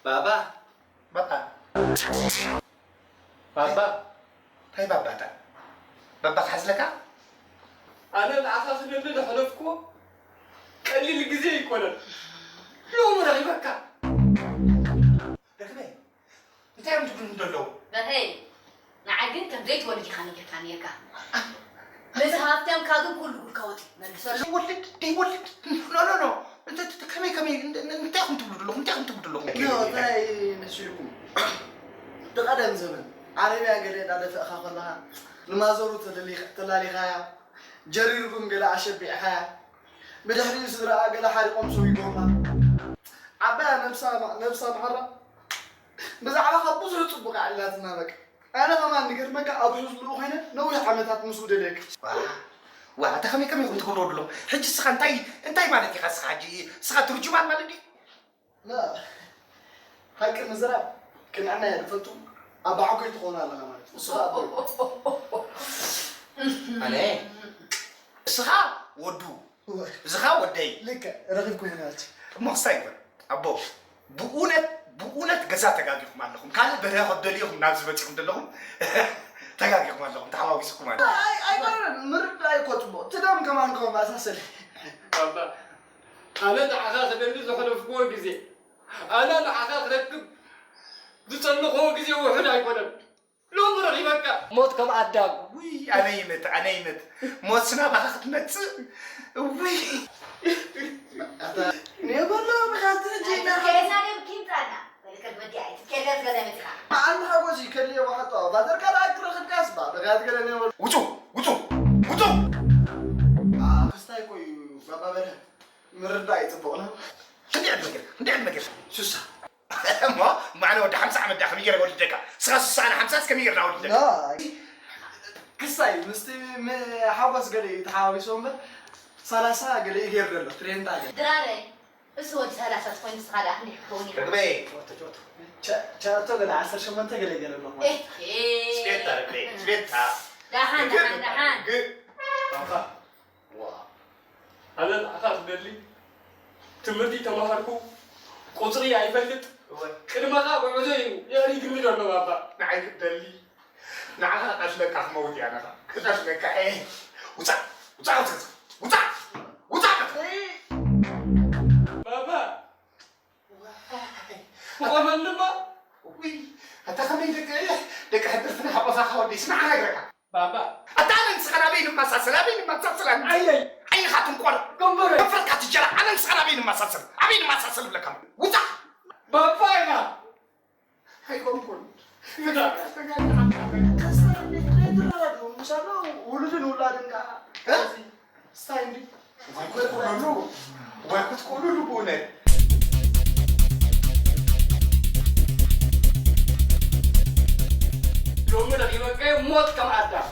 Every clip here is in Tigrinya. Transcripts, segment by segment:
ባባ፣ ባባ፣ ባባ፣ እንታይ ባባታ? ባባ ክሓዝለካ? ኣነ ንዓኻ ክደሊ ዝሓለፍኩዎ ቀሊል ግዜ ኣይኮነን። ሎሚ ረኺበካ። ርክበይ፣ እንታይ እዮም ትብሉኒ ዘለዉ? በርሀይ፣ ንዓይ ግን ከም ዘይትወልድ ኢኻ ነጊርካ ነይርካ። ምስ ሃብታምካ ግን ኩሉ ጉድካ ወፂኡ። መልሰሉ። ደይወልድ፣ ደይወልድ። ኖ፣ ኖ፣ ኖ። እንተ-፣ እንተ-፣ ከመይ፣ ከመይ፣ እንተ-፣ እንተ-፣ እንታይ ኢኹም ትብሉ ዘለኹም? እንታይ ኢኹም ትብሉ ዘለኹም? ኖ፣ እንታይ መሲልኩም? ብቐደም ዘመን ዓረብያ ገለ እናደፈእኻ ከለኻ ንማዘሩ ተለሊኻ-፣ ተላሊኻያ፣ ጀሪርኩም ገለ ኣሸቢዕኻያ፣ ብድሕሪኡ ስድራኣ ገለ ሓሪቖም ሰዊጎማ። ዓባያ ነብሳ፣ ነብሳ መሓራ ብዛዕባኻ ብዙሕ ጽቡቕ ኣዕሊላትና በቃ። ኣነ ከማን ንገርመካ ኣብ ሕዝብኡ ኮይነ ነዊሕ ዓመታት ምስኡ ደልየካ። ዋ፣ ዋ፣ ኣታ ከመይ ከመይ ኢኹም ትገብሩ ኣለኹም? ሕጂ እስኻ እንታይ፣ እንታይ ማለት ኢኻ እስኻ ሕጂ? እስኻ ትርጅማን ማለት ድዩ? ላ፣ ሓቂ ምዝራብ ቅንዕና እየ ዝፈቱ። ኣባሓጎይ ትኾኑ ኣለኻ ማለት እዩ። ንስኻ ኣቦይ። ኣነ፣ እስኻ ወዱ፣ እዋ። እዚ ኸኣ ወደይ። ልክዕ፣ ረኺብኩም ማለት እዩ። እሞ ክስታይ ይበል። ኣቦ፣ ብእውነት፣ ብእውነት ገዛ ተጋጊኹም ኣለኹም። ካልእ በርሀ ክትደልዩ ኢኹም ናብዚ መጺኹም ዘለኹም። ተጋጊኹም ኣለኹም፣ ተሓዋዊስኩም ኣሎ። ኣይ፣ ኣይኮነን፣ ምርዳእ እኮ ጽቡቕ። እቲ ደም ከማን ከመሳሰለ። ባባ፣ ኣነ ንዓኻ ክደሊ ዘሕለፍክዎ ግዜ፣ ኣነ ንዓኻ ክረክብ ዝጸለኽዎ ግዜ ውሑድ ኣይኮነን። ሎሚ ረኺበካ። ሞት ከም ኣዳም። ውይ፣ ኣነ ይመት፣ ኣነ ይመት። ሞት ስናባኻ ክትመጽእ። ውይ። ኣታ፣ ኔበሎ ብኻ ትሕጂ ኢና። ከዛ ደም ኪምጻና። በልከ ወዲ ኣይ፣ ትከለል ገዛ መጽኻ። ኣነ ሓጎስ ይከልየ ዋሕጦ። ባደርካ ደኣ ክረኽብካስ ባ፣ ብኻ ትገለ ኔበሎ። ውጹ፣ ውጹ፣ ውጹ። ኣ፣ ክስታይ እኮ እዩ፣ ባባ በርሀ። ምርዳእ እዩ ጽቡቕ ነው። ክንደይ ዕድመ ጌርካ? ክንደይ ዕድመ ጌርካ? ሱሳ። እሞ፣ እሞ ኣነ ወዲ ሓምሳ ዓመት ደኣ ከመይ ገይረ ወልደካ? ስኻ ስሳ ኣነ ሓምሳ እስከ ከመይ ገይርና ወልደካ? ኖ፣ ክሳይ ምስቲ ም-፣ ሓጎስ ገለ እዩ ተሓዋዊስዎ እምበር፣ ሰላሳ ገለ እዩ ገይሩ ዘሎ፣ ትሬንታ ገለ። ድራረ፣ እሱ ወዲ ሰላሳ ዝኾይኑ ንስኻ ደኣ ክንደይ ክትከውን ኢኻ? ርግበይ። ቸ-፣ ቸቶ ገለ ዓሰርተ ሸሞንተ ገለ ገለ ኣለኹ ማለት። ኤሄ። ስቤታ ርግበይ፣ ስቤታ። ደሓን፣ ርግብ፣ ደሓን፣ ደሓን። ርግብ። ኣባ። ዋ። ኣነ ንዓኻ ክደሊ ትምህርቲ ተማሃርኩ፣ ቁጽሪ ኣይፈልጥ፣ እወ። ቅድመኻ ጉዕዞ እዩ የእሪግኒ ዘሎ ባባ። ንዓይ ክትደሊ፣ ንዓኻ ቀትለካ ክመውት እየ ኣነኻ። ክቐትለካ እየ። ውጻእ፣ ውጻእ፣ ውጻእ፣ ውጻእ፣ ውጻእ። ባባ። ዋይ። ክቆመኒ እሞ። ውይ፣ ኣታ ከመይ ደቂ፣ ደቂ ሕድርትና ሓቆፋኻ ወደይ፣ ስማዕ እነግረካ። ባባ። ኣታ ኣነ ንስኻ ናበይ ንመሳሰል፣ ኣበይ ንመሳሰል፣ ኣነ? ዓይነይ። ዓይንኻ ትንቆር። ግንባረይ። ከንፈርካ ትጀላ፣ ኣነ ንስኻ ናበይ ንመሳሰል፣ ኣበይ ንመሳሰል እብለካ። ውጻእ። ባባ ኢና። ኣይኮንኩን። ተጋግኻ፣ ተጋግኻ። ተስፋ እንዴት ነው የተደረገው? ምሳሌ ውሉድን ውላድን ጋር እ? እዚህ ስታይ እንዲ ዋይ ክትቆሉሉ፣ ዋይ ክትቆሉሉ ብእውነት። ሎሚ ረኺበካዮ ሞት ከም ኣዳም።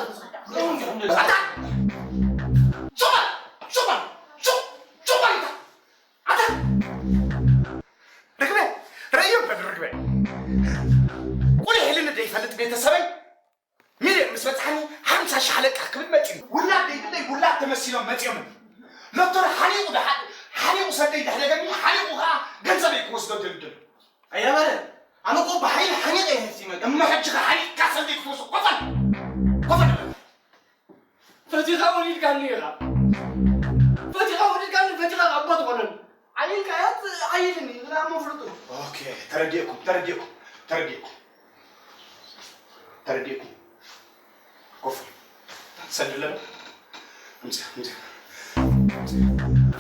ኣታ! ሱቕ በል! ሱቕ በል! ሱቕ! ሱቕ በል ኢልካ! ኣታ! ርግበ! ረእዮ በል ርግበ! ቁልሕ ኢሉኒ ደይፈልጥ ቤተሰበይ ሚልዮን ምስ በጽሓኒ ሓምሳ ሽሕ ኣለቃ ክብል መጺኡ። ውላድ ደይብለይ ውላድ ተመሲሎም መጺኦምኒ። ሎተሪ ሓሊቑ ደሓ-፣ ሓሊቑ ሰደይ ደሕደገኒ፣ ሓሊቑ ኸኣ ገንዘበይ ክወስዶ ደልደሉ። ኣያበለ፣ ኣነ እኮ ብሓይሊ ሓኒቐ እየ ሃብቲመ። እሞ ሕጂ ኸ ሓኒቕካ ሰልዲ ክትወስድ ኮፈን! ኮፈን! ፈቲኻ ወሊድካኒ ኢኻ። ፈቲኻ ወሊድካኒ፣ ፈቲኻ ኣቦ ትኾነኒ። ዓይንካ እያ ትዓይልኒ፣ ግን ኣሞ ፍልጡ። ኦኬ፣ ተረዲእኩም፣ ተረዲእኩም፣ ተረዲእኩም። ተረዲእኩም። ኮፍ። ሰልዲ ኣለና። ኣምጽእ፣ ኣምጽእ። ኣምጽእ።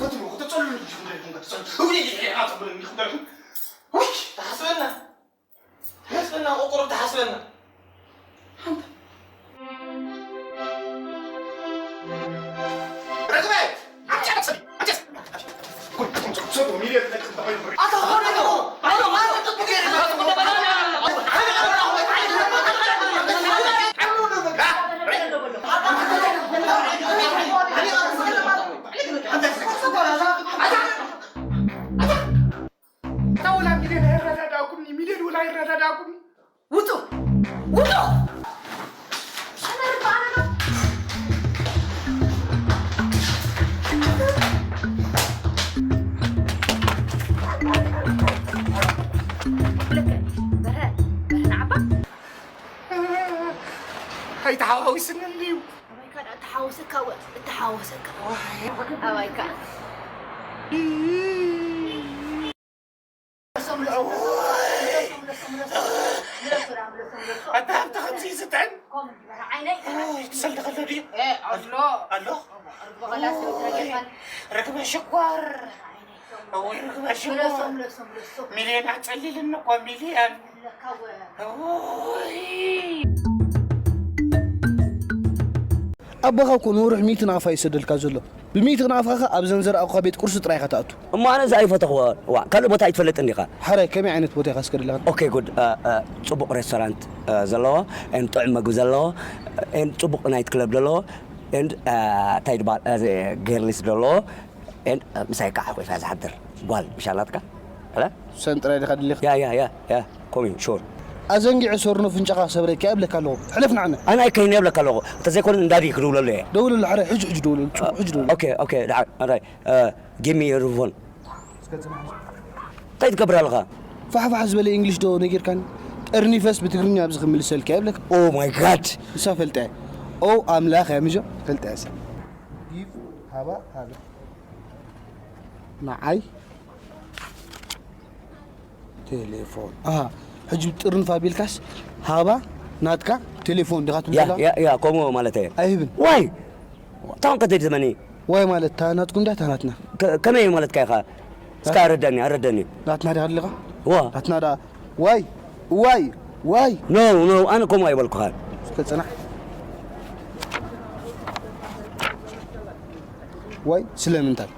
ፈትኑ፣ ከተጸልሉ እንዲኹም ደልኩም፣ ከተጸልሉ። እውይ፣ ኣትብሉኒ እንዲኹም ደልኩም። ውይ! ተሓስበና። ተሓስበና፣ ቆቆሮ ተሓስበና። ሓንታ። ርግበ! ኣምጽእ፣ ኣምጽእ፣ ኣምጽእ። ኣታ ወላ ሚልዮን ኣይረዳዳእኩምኒ፣ ሚልዮን ወላ ኣይረዳዳእኩምኒ። ውጹ! ከይተሓዋዊስኒ እንድዩ። ኣባይካ ደኣ እተሓወሰካ ወ-፣ እተሓወሰካ። ዋይ። ኣባይካ። ኣታ ኣብታ ከምዚ ይስጥዕን? ዓይነይ። ትሰልዲ ከሎ ድዩ? ኣሎ። ኣሎ? ርግበ ሽኮር። እወ፣ ርግበ ሽኮር። ሚልዮን ኣጸሊልኒ እኮ፣ ሚልዮን። እወይ። ኣቦኻ እኮ ንወርሒ ሚእቲ ናቕፋ ይሰደልካ ዘሎ። ብሚእቲ ናቕፋኻ ኣብ ዘንዘር ኣቑኻ ቤት ቁርሲ ጥራይ ኢኻ ትኣቱ። እሞ ኣነ እዛ ኣይፈተኽዎ። ዋ፣ ካልእ ቦታ ኣይትፈልጥን ዲኻ? ሓራይ፣ ከመይ ዓይነት ቦታ ኢኻ እስከ ደለኻ? ኦኬ፣ ጉድ። እ፣ እ፣ ጽቡቕ ሬስቶራንት፣ እ፣ ዘለዎ፣ ኤን ጥዑም መግቢ ዘለዎ፣ ኤን ጽቡቕ ናይት ክለብ ዘለዎ፣ ኤን፣ እ፣ እንታይ ድባል፣ እ፣ ጌርሊስ ዘለዎ፣ ኤን፣ እ፣ ምሳይ ከዓ ኮይፋ ዝሓድር ጓል ምሻላትካ? ሕለ? ሰን ጥራይ ዲኻ ድሌኻ? ያ፣ ያ፣ ያ፣ ያ፣ ኮሚን፣ ሹር። ኣዘንጊዐ ሰርኖ ፍንጫኻ ሰብረካ እብለካ ኣለኹ። ሕለፍ ንዓና። ኣነ ኣይከይነ እብለካ ኣለኹ። እንተዘይኮነ እንዳዲ ክድውለሉ እየ። ደውለሉ፣ ሓራይ፣ ሕጂ፣ ሕጂ ደውለሉ፣ ጽቡቕ፣ ሕጂ ደውለሉ። ኦኬ፣ ኦኬ፣ ደሓን፣ ኣራይ፣ እ፣ ጊቭ ሚ ዩር ፎን። እንታይ ትገብር ኣለኻ? ፋሕፋሕ ዝበለ እንግሊሽ ዶ ነጊርካኒ? ጠርኒፈስ ብትግርኛ ኣብዚ ክምልሰልካ እየ እብለካ። ኦ ማይ ጋድ። ንሳ ፈልጠ እየ። ኦ ኣምላኽ እያ ምጆ፣ ፈልጠ እያ እሳ። ጊቭ፣ ሃባ፣ ሃበ። ንዓይ ቴሌፎን። ኣሃ፣ ሕጂ ጥርንፍ ኣቢልካስ ሃባ ናትካ ቴሌፎን ዲኻ ትብል ያ፣ ዘለኻ? ያ፣ ያ፣ ከምኡ ማለት እየ። ኣይህብን። ዋይ? እታ ኸ እንታይ ትመኒ? ዋይ ማለት እታ ናትኩም ድያ እታ ናትና? ከ-፣ ከመይ ማለትካ ኢኻ? እስከ ኣረዳኒ፣ ኣረዳኒ። ናትና ዲኻ ኣለኻ? ዋ። ናትና ደኣ ዋይ፣ ዋይ፣ ዋይ። ኖ፣ ኖ፣ ኣነ ከምኡ ኣይበልኩኻን። እስከ ጽናሕ። ዋይ፣ ስለምንታይ?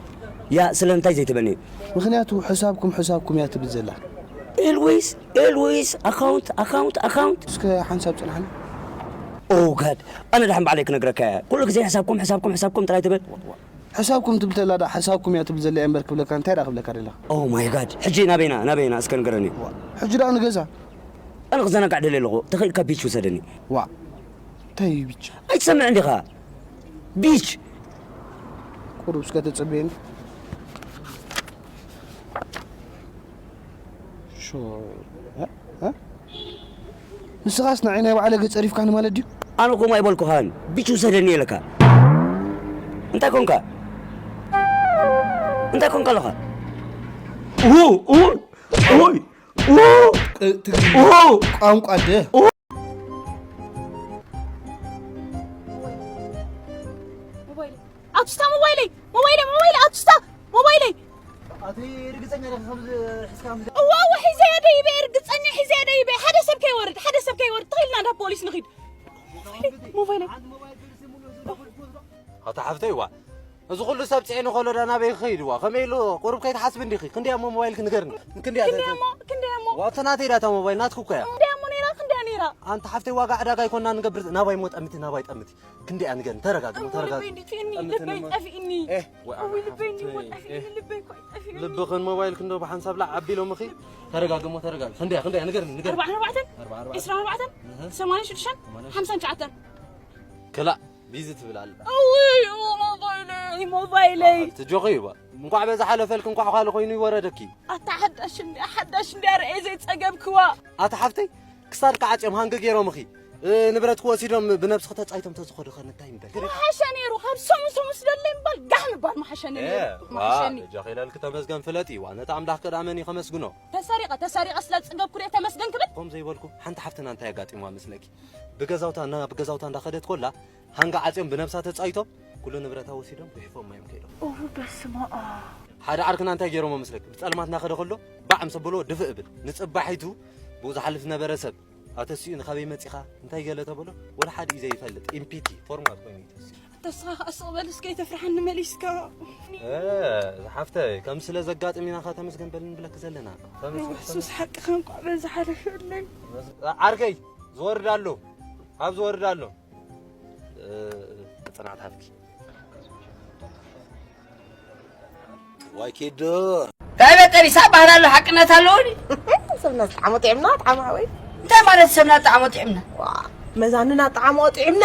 ያ፣ ስለምንታይ ዘይትብለኒ? ምኽንያቱ ሕሳብኩም፣ ሕሳብኩም እያ ትብል ዘላ። ኤልዌይስ፣ ኤልዌይስ፣ ኣካውንት፣ ኣካውንት፣ ኣካውንት። እስከ ሓንሳብ ጽናሕና። ኦ ጋድ፣ ኣነ ደሓን ባዕለይ ክነግረካ እየ። ኩሉ ግዜ ሕሳብኩም፣ ሕሳብኩም፣ ሕሳብኩም ጥራይ ትብል። ሕሳብኩም ትብል ተላ ደኣ፣ ሕሳብኩም እያ ትብል ዘላ እምበር ክብለካ፣ እንታይ ደኣ ክብለካ ደለኻ? ኦ ማይ ጋድ፣ ሕጂ ናበይና፣ ናበይና እስከ ንገረኒ። ሕጂ ደኣ ንገዛ። ኣነ ክዘናጋዕ ደልየ ኣለኹ፣ ተኽኢልካ ቢች ውሰደኒ። ዋ፣ እንታይ እዩ ቢች? ኣይትሰምዕን ዲኻ? ቢች! ቁሩብ እስከ ተጸበየኒ። ሾ-፣ እ? እ? ንስኻስ ንዓይ ናይ ባዕለይ ገጸሪፍካኒ ማለት ድዩ? ኣነ ከምኡ ኣይበልኩኻን። ቢች ውሰደኒ ኢለካ። እንታይ ኮንካ? እንታይ ኮንካ ኣለኻ? ኡ፣ ኡ፣ ኡይ፣ ኡ፣ እ፣ ትግርኛ ኡ። ቋንቋ ደ። ሞባይለይ። ኣቱስታ ሞባይለይ! ሞባይለይ! ሞባይለይ! ኣቱስታ! ሞባይለይ! ኣቲ ርግጸኛ ዲኻ ከምዚ ሒዝካ ምዚ? እዋ፣ እዋ፣ ሒዘያ ደይበ፣ ርግጸኛ ሒዘያ ደይበ። ሓደ ሰብ ከይወርድ፣ ሓደ ሰብ ከይወርድ። ትኽኢልና እንዳ ፖሊስ ንኺድ። ሞባይለይ! ኣቲ ሓፍተይ፣ ዋ፣ እዚ ኩሉ ሰብ ጽዒኑ ከሎ ዳ ናበይ ክኸይድ? ዋ፣ ከመይ ኢሉ ቁሩብ ከይትሓስቢ እንዲኺ? ክንደይ እሞ ሞባይልኪ ንገርኒ። ክንደይ እያ? ክንደይ እሞ፣ ክንደይ እሞ? ዋ፣ እታ ናተይ ዳ እታ ሞባይል ናትኪ እኮ እያ። ክንደይ እሞ ነይራ፣ ክንደይ እያ ነይራ? ኣንታ ሓፍተይ፣ ዋጋ ዕዳጋ ኣይኮና ንገብር፣ ናባይ እሞ ጠምቲ፣ ናባይ ጠምቲ። ክንደይ እያ ንገርኒ፣ ተረጋጊ፣ እሞ እውይ፣ ተረጋጊ። ልበይ እንዲት እኒ፣ ጠምቲ ልበይ እሞ። ጠፊእኒ። ኤህ፣ ወይ ኣነ እውይ፣ ልበይ እንዲ እሞ ሓፍተይ። ጠፊእኒ፣ ኤህ። ልበይ እኮ ጠፊእኒ። ልብኽን ሞባይልክን ዶ ብሓንሳብ ላዕ ኣቢሎምኺ? ተረጋጊ እሞ፣ ተረጋጊ። ክንደይ እያ፣ ክንደይ እያ ንገርኒ፣ ንገርኒ። ኣርባዕተ ኣርባዕተን፣ ኣርባዓ ኣርባዕተን፣ ዕስራን ኣርባዕተን፣ እህ። ሰማንያን ሽዱሽተን፣ ሰማንያን ሓምሳን ትሽዓተን። ክላእ። ቢዚ ትብል ኣላ። እውይ፣ ሞባይለይ፣ ሞባይለይ። ኣቲ ጆኺ እባ። እንቋዕ በዚ ሓለፈልኪ፣ እንቋዕ ካልእ ኮይኑ ይወረደኪ። ኣታ ሓዳሽ እንድያ፣ ሓዳሽ እንድያ ርኤ ዘይጸገብክዋ። ኣቲ ሓፍተይ፣ ክሳድካ ዓጽዮም ሃንግ ገይሮምኺ። እ፣ ንብረትኪ ወሲዶም ብነብስኺ ተጻይቶም ተዝኸዱ ኸ እንታይ ምበል? ምሓሸ ነይሩ፣ ካብ ሰሙን ሰሙን ስደለይ ምባል ጋሕ ምባል ምሓሸኒ ነይሩ። እ፣ ዋ፣ ምሓሸኒ። እጃኺ ኢለልኪ ተመስገን ፍለጢ። ዋ፣ ነቲ ኣምላኽ ከኣ መን እዩ ከመስግኖ? ተሰሪቐ፣ ተሰሪቐ ስለ ዝጸገብኩ ርኤ ተመስገን ክብል? ከምኡ ዘይበልኩ፣ ሓንቲ ሓፍትና እንታይ ኣጋጢምዋ መስለኪ? ብገዛውታ እና-፣ ብገዛውታ እንዳኸደት ኮላ፣ ሃንጋ ዓጽዮም ብነብሳ ተጻይቶም፣ ኩሉ ንብረታ ወሲዶም፣ ጉሒፎማ እዮም ከይዶም። ኦ፣ በስመ ኣብ። ሓደ ዓርክና እንታይ ገይሮሞ መስለኪ? ብጸልማት እናኸደ ከሎ፣ ባዕ ምስ ኣብልዎ ድፍእ እብል። ንጽባሒቱ፣ ብኡ ዝሓልፍ ዝነበረ ሰብ፣ ኣተሲኡ ንኻበይ መጺኻ? እንታይ ገለ ተበሎ? ወላ ሓደ እዩ ዘይፈልጥ። ኢምፒቲ፣ ፎርማት ኮይኑ እዩ ተሲኡ። ኣታ ንስኻ ኸኣ ስቕ በል እስከ፣ ኣይተፍርሓኒ መሊስካ። እ፣ ዝሓፍተይ፣ ከም ስለ ዘጋጥም ኢና ኸኣ ተመስገን በል ንብለኪ ዘለና። ተመስገን፣ ሱስ ተመስገን። ሓቅኻ እንኳዕ በዚ ሓለፈለይ። ዓርከይ፣ ዝወርድ ኣሎ። ኣብ ዝወርድ ኣሎ። እ፣ ጽናት ሃብኪ። ዋይ ኪዱ። እንታይ በል ጠቢሳ ባህል ኣሎ፣ ሓቅነት ኣለዎ ድዩ? ሰብና ዝጠዓሞ ጥዕምና፣ ጠዓሞ ሓወይ። እንታይ ማለት ሰብና ዝጠዓሞ ጥዕምና? ዋ፣ መዛንና ጠዓሞ ጥዕምና።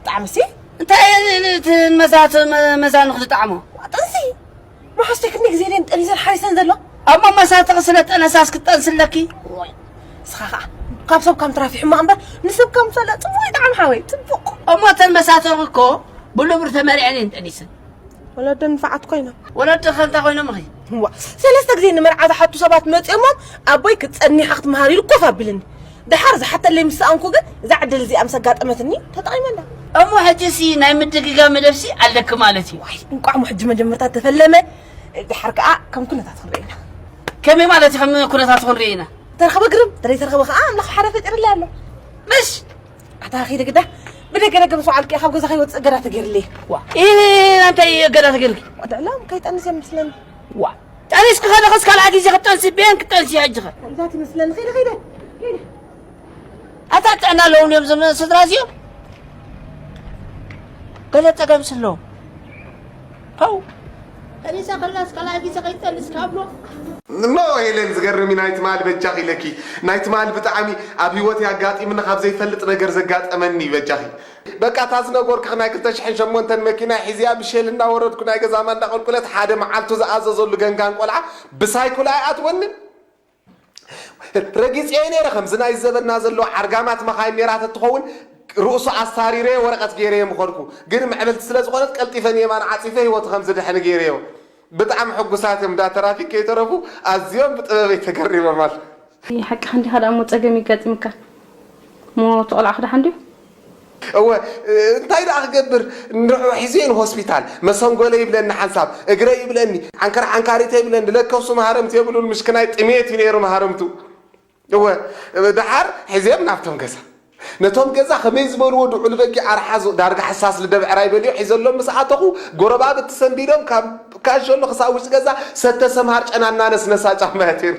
ጣዕምሲ? እንታይ እቲ መዛ-፣ መዛኑ ክትጠዓሞ? ዋ፣ ጥንሲ። መሓዝተይ ክንደይ ግዜ ድየን ጠኒሰን ሓሪሰን ዘሎ? ኣብ መመሳርትኺ ስለ ጠነሳስ ክትጠንሲ ኣለኪ? ኦይ፣ ንስኻ ኸኣ ካብ ሰብ ከም ትራፊ ሕማቕ እምበር ንሰብ ከም ሰለ ጽቡቕ እዩ። ጣዕሚ ሓወይ ጽቡቕ። እሞ እተን መሳተኺ እኮ ብሉብር ተመሪዐን እየን ጠኒሰን። ወለደን ንፋዓት ኮይኖም። ወለዲ ከ እንታይ ኮይኖም እኺ? እዋ፣ ሰለስተ ግዜ ንመርዓ ዝሓቱ ሰባት መጺኦሞም፣ ኣቦይ ክትጸኒ ኢኻ ክትመሃር ኢሉ ኮፍ ኣቢልኒ። ደሓር ዝሓተለይ ምስ ሰኣንኩ ግን እዛ ዕድል እዚኣ ምስ ኣጋጠመትኒ ተጠቒመላ። እሞ ሕጂሲ ናይ ምድግጋም መደብሲ ኣለኪ ማለት እዩ። ዋይ፣ እንቋዕ እሞ ሕጂ መጀመርታ ተፈለመ። ደሓር ከኣ ከም ኩነታት ክንርኢ ኢና። ከመይ ማለት እዩ ከም ኩነታት ክንርኢ ኢና? ተረኸበ ግርም፣ ተዘይተረኸበ ከኣ ኣምላኽ ሓደ ፈጢርለይ ኣሎ። ምሽ ኣታ ኸይደ ግዳ ብደገ ደገ ምስ ወዓልኪ ካብ ገዛ ከይወፅእ እገዳ ተገይርለይ። ዋ፣ እ፣ እንታይ እገዳ ተገይርኪ? ወደ ዕላም ከይጠንስ እዮም ምስለኒ። ዋ፣ ጠኒስኪ ከለኸስ ካልኣ ግዜ ክትጠንሲ፣ ቤን ክትጠንሲ ሕጂ ኸ? እዛ ትመስለኒ። ኸይደ፣ ኸይደ፣ ኸይደ። ኣታ ጥዕና ኣለዎም እዮም እዞም ስድራ እዚኦም? ገለ ጸገምስ ኣለዎም? ፓው። ጠኒሳ ከላስ ካልኣይ ግዜ ከይትጠንስ ካብሎ። ኖ ሄለን፣ ዝገርም እዩ። ናይ ትማል በጃኺ ኢለኪ። ናይ ትማል ብጣዕሚ ኣብ ህይወት ኣጋጢምኒ ካብ ዘይፈልጥ ነገር ዘጋጠመኒ እዩ በጃኺ። በቃ እታ ዝነገርኩኺ ናይ ክልተ ሽሕን ሸሞንተን መኪና ሒዝያ ብሼል እናወረድኩ ናይ ገዛ ማንዳ ቁልቁለት ሓደ መዓልቱ ዝኣዘዘሉ ገንጋን ቆልዓ ብሳይክል ኣይኣትወንን። ረጊጸዮ ነይረ። ከምዚ ናይ ዘበና ዘሎ ዓርጋማት መኻይን ነይራ ተትኸውን ርእሱ ኣሳሪረዮ ወረቐት ገይረዮ ምኸድኩ። ግን ምዕብልቲ ስለ ዝኾነት ቀልጢፈ ንየማን ዓጺፈ ህይወቱ ከም ዝድሕን ገይረዮ። ብጣዕሚ ሕጉሳት እዮም። እንዳ ተራፊክ ከይተረፉ ኣዝዮም ብጥበበይ ተገሪሞም ኣለዉ። ሓቅኻ እንዲኻ ደኣ እሞ ጸገም ይጋጥምካ። እሞ እቲ ቆልዓ ክደሓን ድዩ? እወ፣ እንታይ ደኣ ክገብር? ንዑ ሒዘዮ ንሆስፒታል። መሰንጎለ ይብለኒ ሓንሳብ፣ እግረ ይብለኒ፣ ዓንከር ዓንካሪተ ይብለኒ። ለከሱ መሃረምቲ የብሉን፣ ምሽክናይ ጥሜት እዩ ነይሩ መሃረምቱ። እወ፣ ደሓር ሒዘዮም ናብቶም ገዛ። ነቶም ገዛ ከመይ ዝበልዎ ድዑል በጊዕ ኣርሓ ዝ-፣ ዳርጋ ሕሳስ ልደብ ዕራይ በሊዑ ሒዘሎም ምስ ኣተኹ፣ ጎረባብቲ ሰንቢዶም ካብ ካሸሎ ክሳብ ውሽጢ ገዛ ሰተ ሰምሃር ጨና እናነስነሳ ጫማ ኣትየን።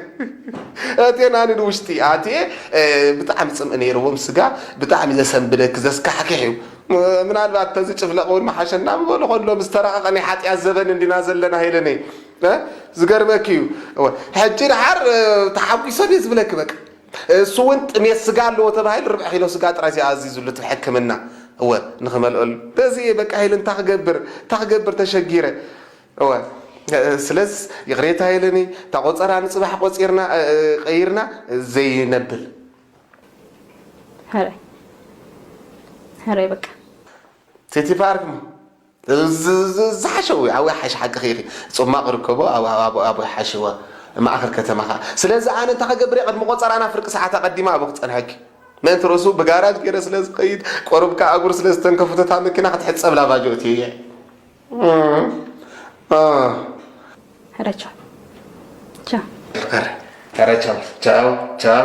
ኣትየን ኣነ ንውሽጢ ኣትየ፣ እ፣ ብጣዕሚ ጽምኢ ነይርዎም። ስጋ ብጣዕሚ ዘሰንብደኪ፣ ዘስካሕክሕ እዩ። ም-፣ ምናልባት ተዚ ጭፍለቕ እውን መሓሸና ምበሉ ከሎ ምስ ተራቐቐ ናይ ሓጢኣት ዘበን እንዲና ዘለና ኢለኒ። እ፣ ዝገርመኪ እዩ። እወ፣ ሕጂ ደሓር፣ እ፣ ተሓጒሶም እየ ዝብለኪ በቃ። እሱ እውን ጥሜት ስጋ ኣለዎ ተባሂሉ ርብዒ ኪሎ ስጋ ጥራይ እዩ ኣዚዙሉ እቲ ሕክምና። እወ፣ ንኽመልኦሉ። በዚ እየ በቃ ኢለ እንታይ ክገብር፣ እንታይ ክገብር ተሸጊረ። እወ፣ ስለዚ ይቕሬታ ኢለኒ፣ እታ ቆጸራ ንጽባሕ ቆጺርና፣ እ፣ እ፣ ቀይርና ዘይነብል። ሕራይ። ሕራይ በቃ። ሴቲ ፓርክ ሞ። ዝ-፣ ዝ-፣ ዝሓሸ ወይ፣ ኣብኡ ይሓሽ ሓቅኺ ኢኺ። ጽማቕ ርከቦ፣ ኣብ፣ ኣብ፣ ኣብ፣ ኣብኡ ይሓሽዋ። ማእከል ከተማ ኸኣ። ስለዚ ኣነ እንታይ ክገብር እየ? ቅድሚ ቆጸራና ፍርቂ ሰዓት ኣቐዲመ ኣብኡ ክጸንሐኪ። ምእንቲ ርእሱ ብጋራጅ ገይረ ስለ ዝኸይድ፣ ቆርብ ከኣ እግሩ ስለ ዝተንከፈቶ እታ መኪና ክትሕጸብ ላባጆ እትየ እየ። እም። እ። ሕረ ቻው። ቻው። ሕረ፣ ሕረ ቻው። ቻው፣ ቻው።